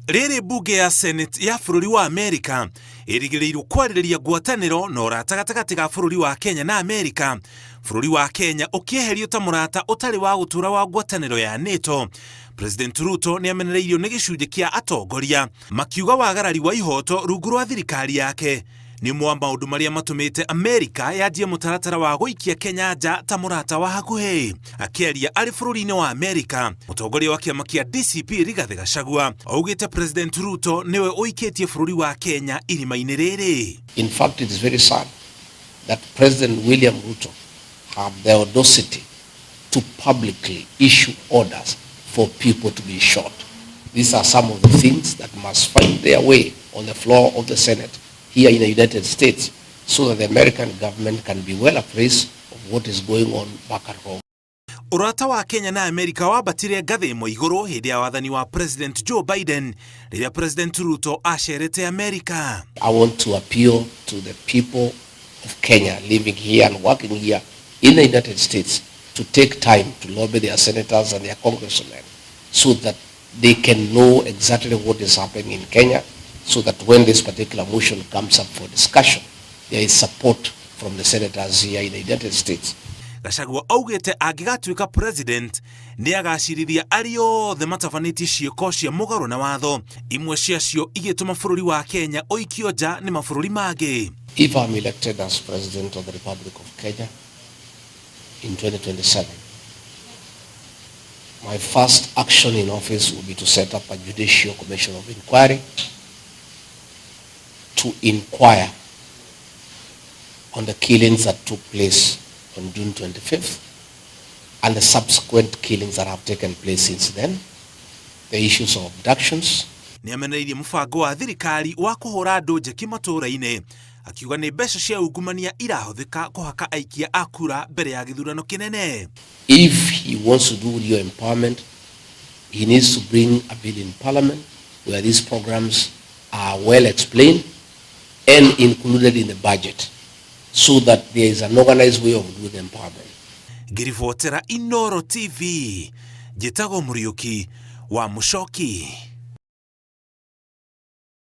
Rĩrĩ mbunge ya Senate ya bũrũri wa Amerika ĩrĩgĩrĩirwo kwarĩrĩria ngwatanĩro na ũrata gatagatĩ ga bũrũri wa Kenya na Amerika, bũrũri wa Kenya ũkĩeherio ta mũrata ũtarĩ wa gũtũũra wa ngwatanĩro ya NATO. President Ruto nĩ amenereirio nĩ gĩcunjĩ kĩa atongoria makiuga wagarari wa ihoto rungu rwa thirikari yake nĩ ũmwe wa maũndũ marĩa matũmĩte Amerika yanjie mũtaratara wa gũikia Kenya nja ta mũrata wa hakuhĩ. Akĩaria arĩ bũrũri-inĩ wa Amerika, mũtongoria wa kĩama kĩa DCP Rigathĩ Gachagua augĩte President Ruto nĩwe ũikĩtie bũrũri wa Kenya irima-inĩ rĩrĩ. In fact, it is very sad that President William Ruto had the audacity to publicly issue orders for people to be shot. These are some of the things that must find their way on the floor of the Senate here in the United States so that the American government can be well appraised of what is going on back at home. Ũrata wa Kenya na Amerika wambatire ngathĩ ĩmwe igũrũ hĩndĩ ya wathani wa President Joe Biden rĩrĩa President Ruto acerete Amerika. I want to appeal to the people of Kenya living here and working here in the United States to take time to lobby their senators and their congressmen so that they can know exactly what is happening in Kenya, so that when this particular motion comes up for discussion, there is support from the senators here in the United States. Gachagua augĩte angĩgatuĩka president nĩ agacirithia arĩa othe matabanĩtie ciĩko cia mũgarũ na watho, imwe ciacio igĩtũma bũrũri wa Kenya ũikio nja nĩ mabũrũri mangĩ. If I'm elected as President of the Republic of Kenya in 2027, my first action in office will be to set up a judicial commission of inquiry to inquire on the killings that took place on June 25th and the subsequent killings that have taken place since then, the issues of abductions. Nĩ amenereirie mũbango wa thirikari wa kũhũra andũ njeki matũũra-inĩ, akiuga nĩ mbeca cia ungumania irahũthĩka kũhaka aikia a kura mbere ya gĩthurano kĩnene. If he wants to do real empowerment, he needs to bring a bill in parliament where these programs are well explained and included in the budget so that there is an organized way of doing empowerment. Ngĩribotera Inoro TV, njĩtagwo Mũriũki wa Mũcoki.